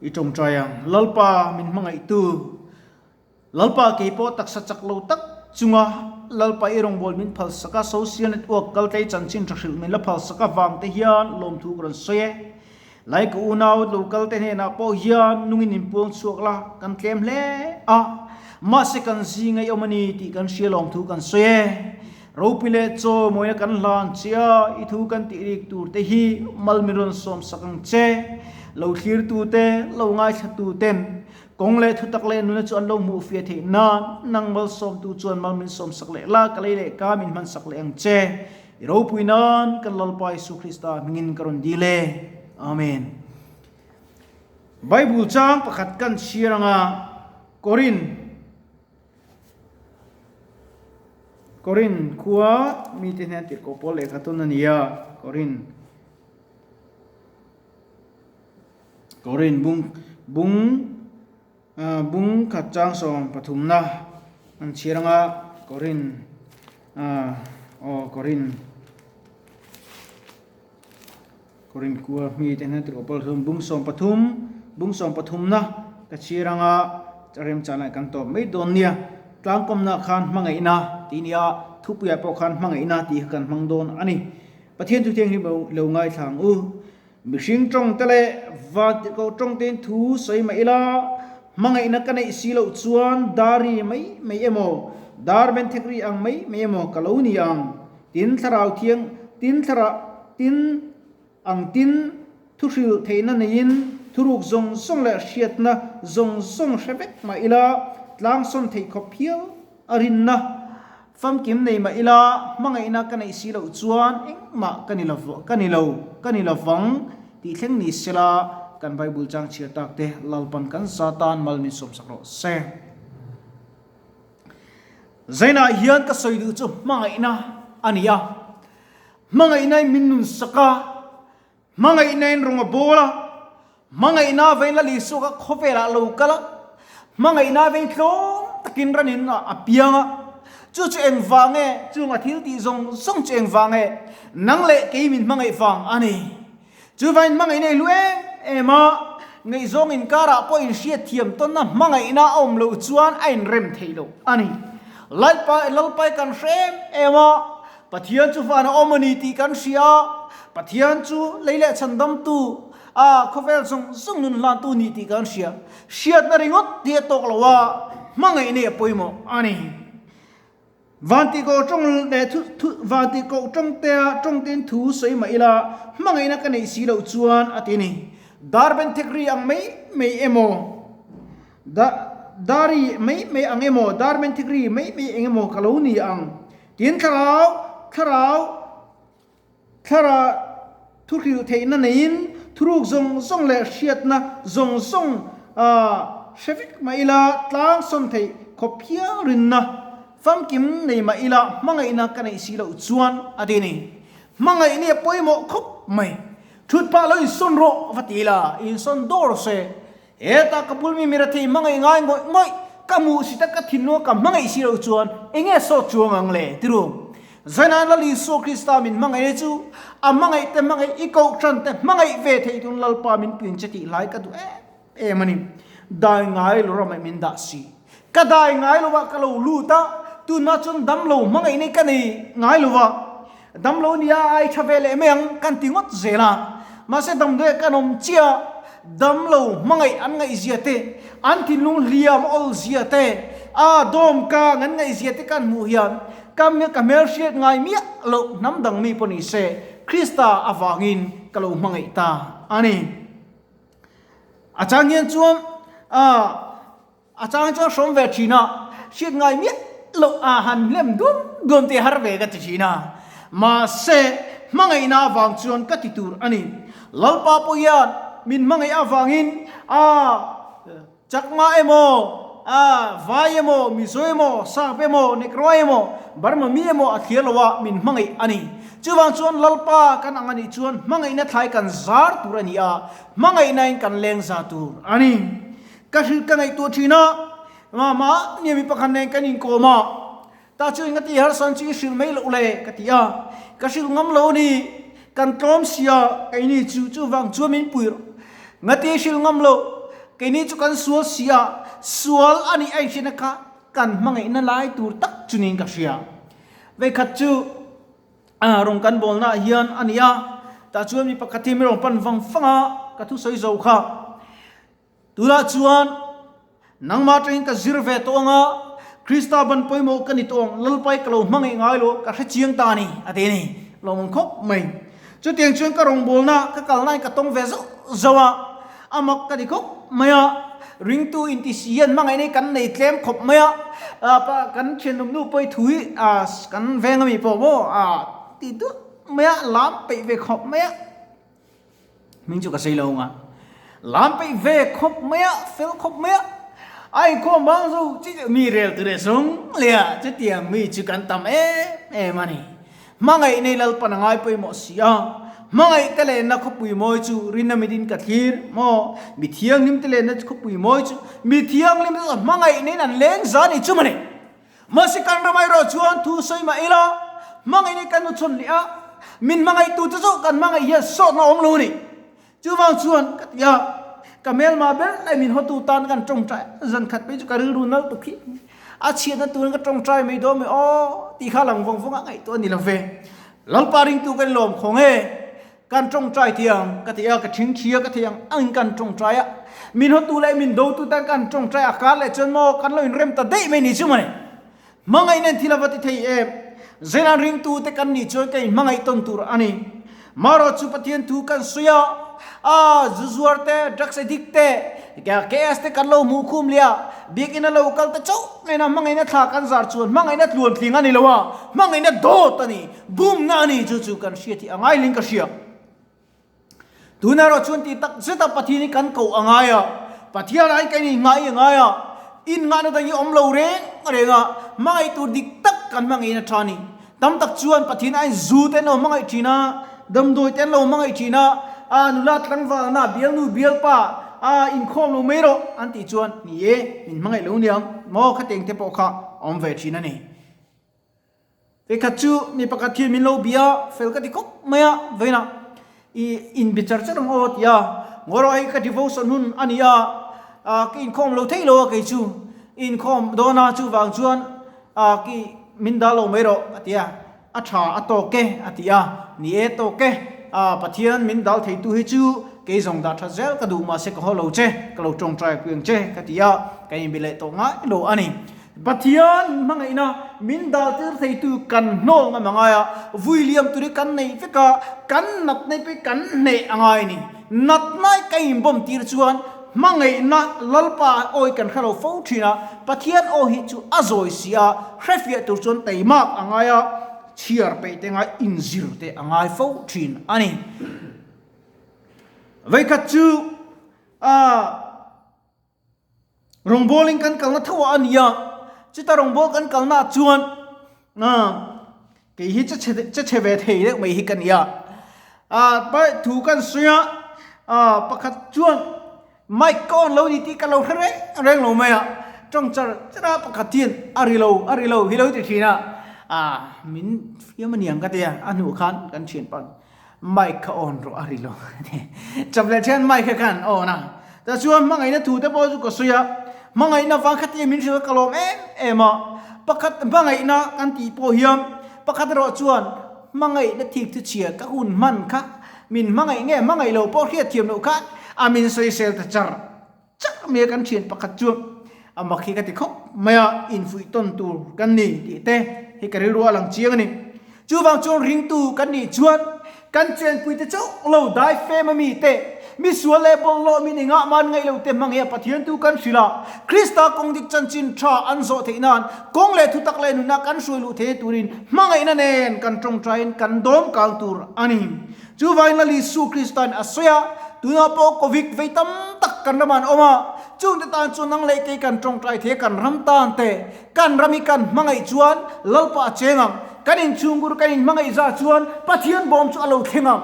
I tawngtai ang. Lalpa min hmangaihtu, Lalpa kei pawh taksa chak lo tak chunga Lalpa i rawngbâwl min phalsak a, social network kaltlei chanchin tha hrilh min la phalsak avang te hian lawmthu ka rawn sawi e. Lai ka unau local te hnenah pawh hian nungin in puang chhuak la, kan tlem hle a, mahse kan zi ngaih awm a ni tih kan hria lawmthu kan sawi e. Ropui leh chaw mawina kan hlan che a, i thu kan tih rik tur te hi mal min rawn sawm sak ang che. Lo thlir tu te, lo ngaithla tu ten kawng leh thutak leh nuna chu an lo hmuh fiah theih nan nang malsawm tu chuan mal min sawm sak leh la, ka lei leh ka min hman sak leh ang che. I ropui nan kan Lalpa Isu Krista hmingin ka rawn dil e. Amen. Bible chang pakhat kan chhiar anga Korin Korin khua mite hnen tirhkoh pawl lehkha tawn a ni a, Korin Korin bung bung bung khat chang sawm pathumna an chhiar anga Korin aw Korin Korin khua mite hnen tirhkoh pawl lehkha bung 13 bung 13na ka chhiar anga remchana kan tawp mai dawn nia. Tlangkawmna khan hmangaihna tih nia thupuiah pawh khan hmangaihna tih kha kan hmang dawn a ni. Pathian thu thianghlim lo lo ngaithla ang u. Mihring tawng te leh vantirhkoh tawng tein thu sawi mah ila hmangaihna ka neih si loh chuan dari mai mai emaw dar men thek ri ang mai mai emaw ka lo ni ang. Tin thlarau thiang tin thlarau tin ang tin thu hrilh theihna neiin thuruk zawng zawng leh hriatna zawng zawng hre vek mah ila tlangsawn theih khawp hial a rinna famkim nei mah ila hmangaihna ka neih si loh chuan engmah ka ni lo ka ni lo ka ni lovang tih thleng ni sela kan Bible chang chhiar tak te Lalpan kan zatan mal min sawmsak rawh se. Zainah hian ka sawi duh chu hmangaihna a ni a, hmangaihnain min nun sak a, hmangaihnain rawng a bawl a, hmangaihna vein Lal Isua kha khawvelah a lo kal a, hmangaihna vein tlawm takin ranin a piang a, chu chu engvang nge, chung a thil tih zawng zawng chu engvang nge, nang leh kei min hmangaih vang a ni. Chuvain hmangaihna i hlu em em a, ngaihzawng inkarah pawh inhriatthiam tawnna hmangaihna a awm loh chuan a inrem theih loh a ni. Lalpa Lalpai kan hre em em a, Pathian chu van a awm a ni tih kan hria a, Pathian chu lei leh chhandamtu a khawvel zawng zawng nun hlantu ni tih kan hria. Hriatna ringawt hi a tawk lo a, hmangaihna hi a pawimawh a ni. Vantihkoh tawng leh thu thu Vantihkoh tawngtea tawngtein thu sawi mah ila hmangaihna ka neih si loh chuan a ti a ni. Dar ben thek ri ang mai mai emaw da dari mai mai ang emaw dar ben thek ri mai mai eng emaw ka lo ni ang. Tin thlarau thlarau thlara thu hrilh theihna neiin thuruk zawng zawng leh hriatna zawng zawng hre vek mah ila tlang sawn theih khawp hial rinna famkim nei mah ila hmangaihna ka neih si loh chuan a ti a ni. Hmangaih nia pawimawh khawp mai. Thut pah lo insawn rawh va ti ila insawn dawr se. Heta ka bul mi mira thei hmangaih ngai ngawih ngawih, ka hmuh si tak ka thinlunga ka hmangaih si loh chuan eng nge sawt chuang ang le? Ti ru. Zainah Lal Isua Krista min hmangaih chu a hmangaih te hmangaih i kohhran te hmangaih ve theih tun Lalpa min puin che tih lai ka duh em em a ni. Dai ngai lo ramah min dah si. Ka dai ngai lo ah ka lo lut a, tunah chuan dam lo hmangaih nei ka nei ngai lo a, dam lo nia ai tha ve leh mai ang kan ti ngawt zel a, mahse damdawi kan awm chiah dam lo hmangaih an ngaihzia te, an thinlung hliam awl zia te, a dawm kang an ngaihzia te kan hmuh hian ka ka hmelhriat ngai miah loh hnam dang mi pawh ni se Krista avangin ka lo hmangaih ta a ni. A chang hian chuan ah. A chang chuan hrawm ve thin a, hriat ngai miah loh a han hlem duam duam te har ve ka ti thin a. Mahse, hmangaihna avang chuan ka ti tur a ni. Lalpa pawh hian min hmangaih avangin a chakma emaw, a vai emaw, Mizo emaw, Sap emaw, Negro emaw, Burma mi emaw a thlir lo a, min hmangaih a ni. Chuvang chuan Lalpa kan ang a nih chuan hmangaihna thlai kan zar tur a ni a, hmangaihnain kan leng za tur a ni. Ka hrilh ka ngaihtuah thin a, mama nia mi pakhat nen kan inkawm a, ta chu eng a ti harsan chu i hrilh mai loh le ka ti a, ka hrilh ngam lo a ni, kan tlawm sia keini chu chuvang chuan min pui rawh, nga ti hrilh ngam lo. Keini chu kan sual si a, sual a nih a inhriatna kha kan hmangaihna lai tur tak chu niin ka hria. Veikhat chu rawn kan bawlnaah hian a ni a, tah chuan mi pakhat hi mi rawn pan vang vang a, ka thusawi zo kha. Tunah chuan nangmah atangin ka zir ve tawh ang a, Krista ban pawimawh ka ni tawh ang, Lalpai ka lo hmangaih ngai lo, ka hre chiang ta a ni, a ti a ni. Lawmawm khawp mai. Chutiang chuan ka rawngbawlna ka kalnain ka tawng ve zauh zauh a, a mak ka ti khawp mai a, ringtu inti si hian hmangaihna hi kan nei tlem khawp mai a, kan thianawmnu pawh hi thu hi kan veng ami pawh maw ti duah mai a, lam peih ve khawp mai a. Hming chu ka sei lo anga lam peih ve khawp mai a, fel khawp mai a, a inkhawm bang chu chi mi rel tur e sung le a, chutiang mi chu kan tam em em a ni. Hmangaih nei Lalpan a ngai pawimawh si a, hmangaih te lenna khawpui mawi chu rinna mitin ka thlir maw, mi thianghlim te lenna khawpui mawi chu mi thianghlim te chuan hmangaih neiin an leng za ni chu mawni. Mahse kan ram erawh chuan thu sawi mah ila, hmangaih nei kan hnuchhawn leh a, min hmangaihtu te zawk kan hmangaih hian sawtna a awm lo a ni. Chuvang chuan ka ti a, ka hmelma ber leh min hawtu tan kan tawngtai zan khat phei chu ka rilru nal tuk hi a chhiatna turin ka tawngtai mai dawn mai aw tih kha lang vawng vawng a ngaihtuah a ni lo ve. Lalpa ringtu kan lawm khawng e. Kan tawngtai thiang ka ti a, ka thingthia ka thei ang angin kan tawngtai a, min hawtu leh min dotu tan kan tawngtai a, kar leh chuan maw kan lo inrem ta daih mai ni chu mawni. Hmangaih nen thil a va ti thei em? Zenan ringtu te kan nih chuan kan inhmangaih tawn tur a ni. Marawh chu Pathian thu kan sawi a, a zu zuar te, drugs addict te, KS te kan lo hmuh khum leh a, biakinn a lo kal ta chauh nena hmangaihna thla kan zar chuan hmangaihna tluantling a ni lo a, hmangaihna dawt a ni. Bumna a ni chu chu kan hriat hi a ngai ling ka hria. Tuna erawh chuan tih tak zeta Pathian hi kan koh a ngai a, Pathian ah hian kan innghah hi a ngai a, innghahna dang hi awm lo reng reng a, hmangaih tur dik tak kan hmangaih in a tha a ni. Tam tak chuan Pathian ah hian zu te an lo hmangaih thin a, damdawi te an lo hmangaih thin a, a nula tlangvalna bialnu bialpa a inkhawm lo mai rawh an tih chuan ni e, min hmangaih lo niang maw khatiang te pawh kha a awm ve thin a ni. Vekhat chu mi pakhat hian min lo bia fel ka ti khawp mai a, vawiinah i inbe char char ang aw ti a, ngawi rawh hei ka devotion hun a ni a, ka inkhawm lo thei lo a kei chu, i inkhawm dawn a chuvang chuan ki min dal lo mai rawh a ti a, a tha a tawk e a ti a, ni e tawk e, Pathian min dal theitu hi chu kei zawng dah that zel ka duh mahse ka haw lo che, ka lo tawngtai pui ang che ka ti a, ka inbe leh tawh ngai lo a ni. Pathian hmangaihna min daltir theitu kan hnawl ngam a ngai a, vui liam tur hi kan nei vek a, kan natna pawh kan hneh a ngai a ni. Natna ka inbawm tir chuan hmangaihna Lalpa awi kan hre lo fo thin a, Pathian aw hi chu a zawi si a, hrefiah tur chuan teimak a ngai a, chhiar peih te ngai inzir te a ngai fo thin a ni. Vawikhat chu aah. Rawngbawlin kan kalna tho a ni a, chuta rawngbâwl kan kalnaah chuan kei hi che che chhe ve thei deuh mai hi ka ni a, thu kan sawi a, pakhat chuan mic ka on lo ni tih ka lo hre reng reng lo mai a, tawng char char a pakhat hian a ri lo a ri lo hi lo ti thin a, min fiam a niang ka ti a, a hnuh khan kan thianpa Mic kha on rawh a ri lo chap leh thian mic kha khan on a tah chuan hmangaihna thu te pawh chu ka sawi a hmangaihna vang khatia min hrilh ka lawm em em a pakhat hmangaihna kan tih pawh hian pakhat erawh chuan hmangaihna thik chu chhia ka hun hman kha min hmangaih nge hmangaih lo pawh hriat thiam loh khan a min sawisel ta char char mai a kan thian pakhat chuan a mak hi ka ti khawp mai a infuih tawn tur kan ni tih te hi ka rilru a lang chiang a ni. Chuvang chuan ringtu kan nih chuan kan chenpui te chauh lo dai fem a mi te, mi sual leh bawlhhlawh min engah man ngaih lo te hmang hi a Pathian tu kan hrilh a, Krista kawng dik chanchin tha an zawh theih nan kawng leh thutak leh nunah kan hruai luh theih turin hmangaihna nen kan tawngtaiin kan dawm kang tur a ni. Chuvangin Lal Isu Krista'n a sawi a, tunah pawh Covid vei tam tak kan ramah an awm a, chungte tan chuan nang leh kei kan tawngtai thei a, kan ram tan te, kan ram hi kan hmangaih chuan Lalpa a cheng ang, kan inchhungkur kan inhmangaih zah chuan Pathian bawm chu a lo thleng ang.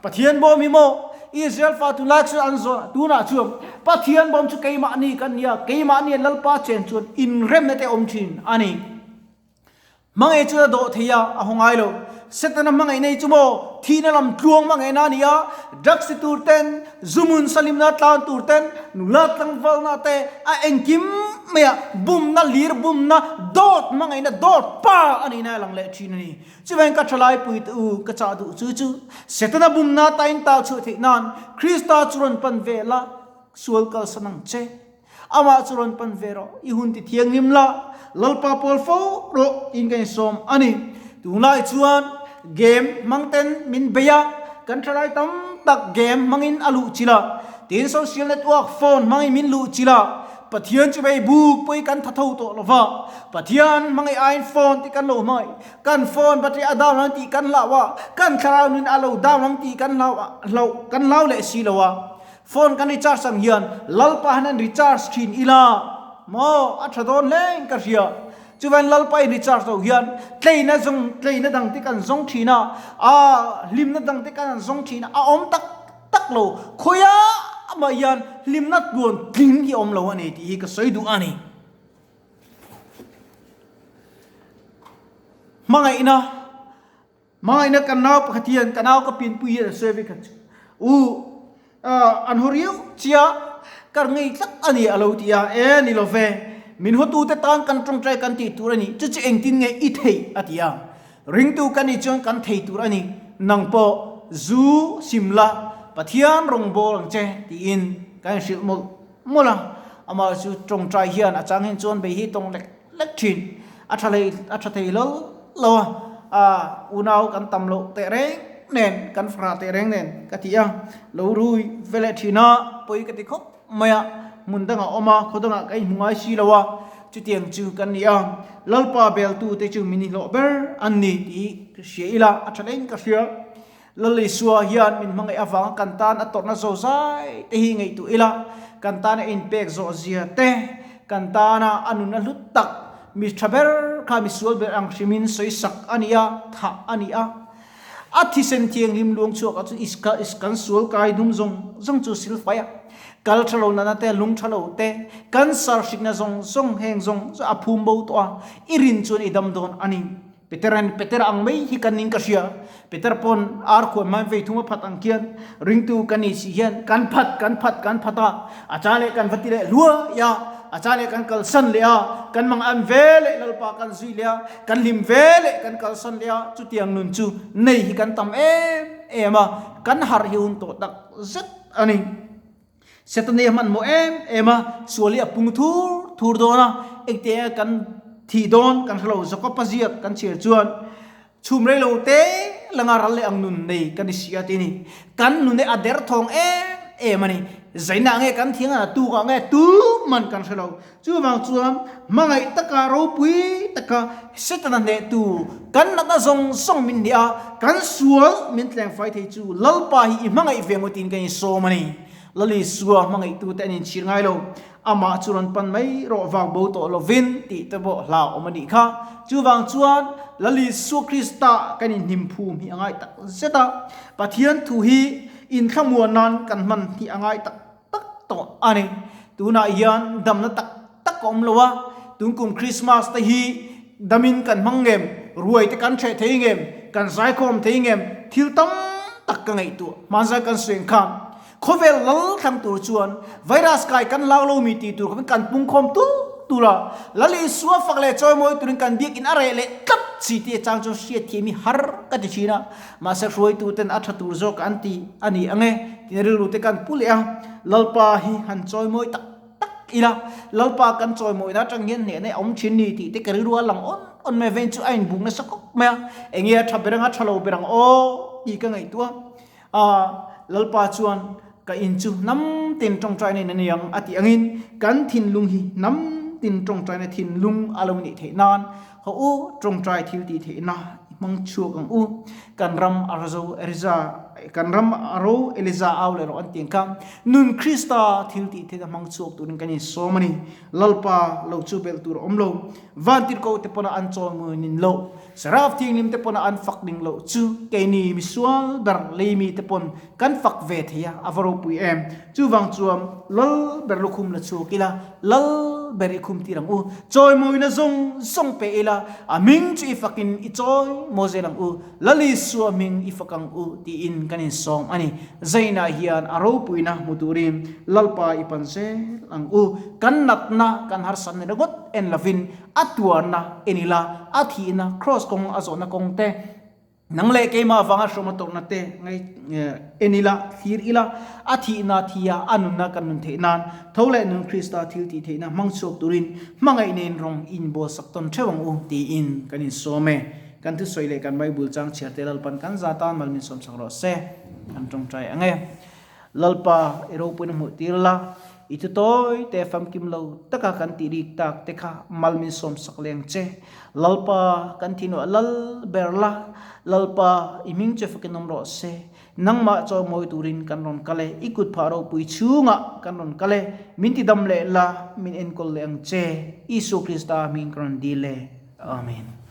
Pathian bawm hi maw Israel fa tunlai chuan an zawh tunah chuan Pathian bawm chu keimahni kan nia, keimahni Lalpa chen chuan inremna te awm thin a ni. Hmangaih chuan a dawh thei a, a haw ngai lo. Setana hmangaih nei chu maw thihna lam tluang hmangaihna a ni a, drugs ti tur ten, zumun salimna tlan tur ten, nula tlangvalna te a engkim maia bumna lir bumna dawt hmangaihna dawt pa a nihna a lang leh thin a ni. Chuvangin ka thalai pui te u ka chah duh chu chu Setana bumna tain tal chhuah theih nan Krista chu rawn pan ve la, sual kalsan ang che. Amah chu rawn pan ve rawh, i hun ti thianghlim la, Lalpa pawl fo rawh tiin ka insawm a ni. Tunlai chuan game hmang ten min bei a, kan thalai tam tak game hmangin a luh chilh a, tin social network phone hmangin min luh chilh a, Pathian chu vei buk pawhin kan tha tho tawh lo va, Pathian hmangaih aiin phone tih kan lo hmangaih, kan phone battery a down ang tih kan hlau a, kan thlarau nun a lo down ang tih kan hlau hlau kan hlau leh si lo a. Phone kan recharge ang hian Lalpa han an recharge thin ila maw a tha dawn hle in ka hria. Chuvain Lalpa in recharge loh hian tleina zawng tleina dang te kan zawng thin a, aa hlimna dang te kan han zawng thin a, a awm tak tak lo. Khawia amah hian hlimna tluan tling hi a awm lo a ni tih hi ka sawi duh a ni. Hmangaihna. Hmangaihna kan nau pakhat hian ka nau ka pianpui hian a sawi ve khat chu u an haw riau chia kar ngei tlat a ni a lo ti a, e ni lo ve min hawtute tan kan tawngtai kan tih tur a ni chu chu engtin nge i theih a ti a, ringtu ka nih chuan kan thei tur a ni nang pawh zu sim la Pathian rawngbâwl ang che tiin ka inhrilh mawlh mawlh a, amah chu tawngtai hian a chang hin chuan bei hi tawng lek lek thin a tha hlei a tha thei lo lo a ah unau kan tam loh teh reng nen kan farah teh reng nen ka ti a lo rui ve leh thin a pawi ka ti khawp mai a hmun dangah awm a khaw dangah ka inhmu ngai si lo a chutiang chu kan ni a lalpa beltu te chu min inhlawh ber an ni tih ka hria ila a tha reng ka hria Lal Isua hian min hmangaih avanga kan tan a tawrhna zo zai te hi ngaihtuah ila, kan tana inpek zawh zia te, kan tana a nun a hlut tak, mi tha ber kha mi sual ber ang hrimin sawi sak a ni a, thah a ni a. A thisen thianghlim luang chhuak ah chuan iska kan sual kai dum zawng zawng chu silfai a, kal tha lo nana te, lung tha lo te, cancer hrikna zawng zawng heng zawng zawng a phum bo tawh a, i rin chuan i dam dawn a ni. Peter-a'n Peter ang mai hi kan ning ka hria. Peter pawn ar khuan hmain vei thung a phat ang khian ringtu kan nih si hian kan phat, kan phat, kan phat a, a cha leh kan va ti leh hluai a, a cha leh kan kalsan leh a, kan mang an ve leh Lalpa kan zui leh a, kan hlim ve leh kan kalsan leh a, chutiang nun chu nei hi kan tam em em a, kan harh hi hun tawh tak zet a ni. Setana hmanhmawh em em a, sual hi a pung thur thur dawn a, engtiang kan thih dawn kan hre lo, Jakob-a ziak kan chhiar chuan chhum rei lo te langa ral leh ang nun nei kan i si a ti a ni. Kan nun hi a derthawng em em a ni, zainah nge kan thiang a tukah nge tuman kan hre lo. Chuvang chuan hmangaih taka ropui taka Setana hnehtu kan natna zawng zawng min hnih a, kan sual min tlengfai thei chu Lalpa hi i hmangaih ve ngawtin kan insawm a ni. Lal Isua hmangaihtute an inchhir ngai lo, amah chu rawn pan mai rawh vak bo tawh lovin tih te pawh hlauhawm a nih kha. Chuvang chuan Lal Isua Krista kan inhnim phum hi a ngai tak zet a, Pathian thu hi inthlamuan nan kan hman hi a ngai tak tak tawh a ni. Tunah hian damna tak tak a awm lo a, tunkum Christmas te hi damin kan hmang ngem, ruai te kan hreh thei ngem, kan zaikhawm thei ngem, thil tam tak ka ngaihtuah. Hmanzai kan suih khan khawvel lal thlang tur chuan virus kai kan lau lo mi tih tur khan kan pungkhawm tul tul a, Lal Isua fak leh chawimawi turin kan biakin a reh leh tlat si tih achang chuan hriatthiam hi har ka ti thin a. Mahse hruaituten a tha tur zawk an ti a ni ang e tih rilru te kan pu leh a, Lalpa hi han chawimawi tak tak ila, Lalpa kan chawimawina atang hian hnehna a awm thin ni tih te ka rilru a lang awn awn mai a, vein chu a inbuk nasa khawp mai a, enge a tha ber ang a tha lo ber ang aw tih ka ngaihtuah a, Lalpa chuan ka in chu hnam tin tawngtaina in a ni ang a tih angin kan thinlung hi hnam tin tawngtaina thinlung a lo nih theih nan Haw u, tawngtai thil tih theihna i hmang chhuak ang u. Kan ram a razo, riza, Kan ram a ro Eliza au leh rawh an ti ang kha. Nun Krista thil tih theihna hmang chhuak turin kan insawm a ni. Lalpa lo chu belh tur a awm lo. Vantirhkoh te pawna an chawimawi nin loh, Seraf thianghlim te pawna an fak ning loh chu keini misual ber leimi te pawn kan fak ve thei a, a va ropui em. Chuvang chuan Lal ber lukhum la chhuak ila, Lal ber i khum tir ang u. Chawimawina zawng zawng pe ila, a hming chu i fakin i chawi maw zel ang u. Lal Isua hming i fak ang u tiin kan insawm a ni. Zainah hian a ropuina hmu turin Lalpa i pan zel ang u. Kan natna, kan harsatna ringawt en lovin a tuarna en ila, a thihna, kraws kawng a zawhna kawng te, nang leh keimah avanga hrawm a tawrhna te ngai en ila, thlir ila, a thihna thia a nunna kan nun theih nan tho leh nun Krista thil tih theihna hmang chhuak turin hmangaih nen rawng inbualsak tawn theuh ang u tiin kan insawm e. Kan thusawi leh kan Bible chang chhiar te Lalpan kan za tan mal min sawmsak rawh se. Kan tawngtai ang e. Lalpa, i ropuina hmuh tir la, i thu tawi te famkim lo taka kan tih rik tak te kha mal min sawmsak leng che. Lalpa, kan thinuah lal ber la, Lalpa, i hming che fakin awm rawh se. Nangmah chawimawi turin kan rawn kal e, i kut phah ropui chhungah kan rawn kal e, min tidam leh la, min enkawl leh ang che. Isua Krista hming ka rawn dil e. Amen.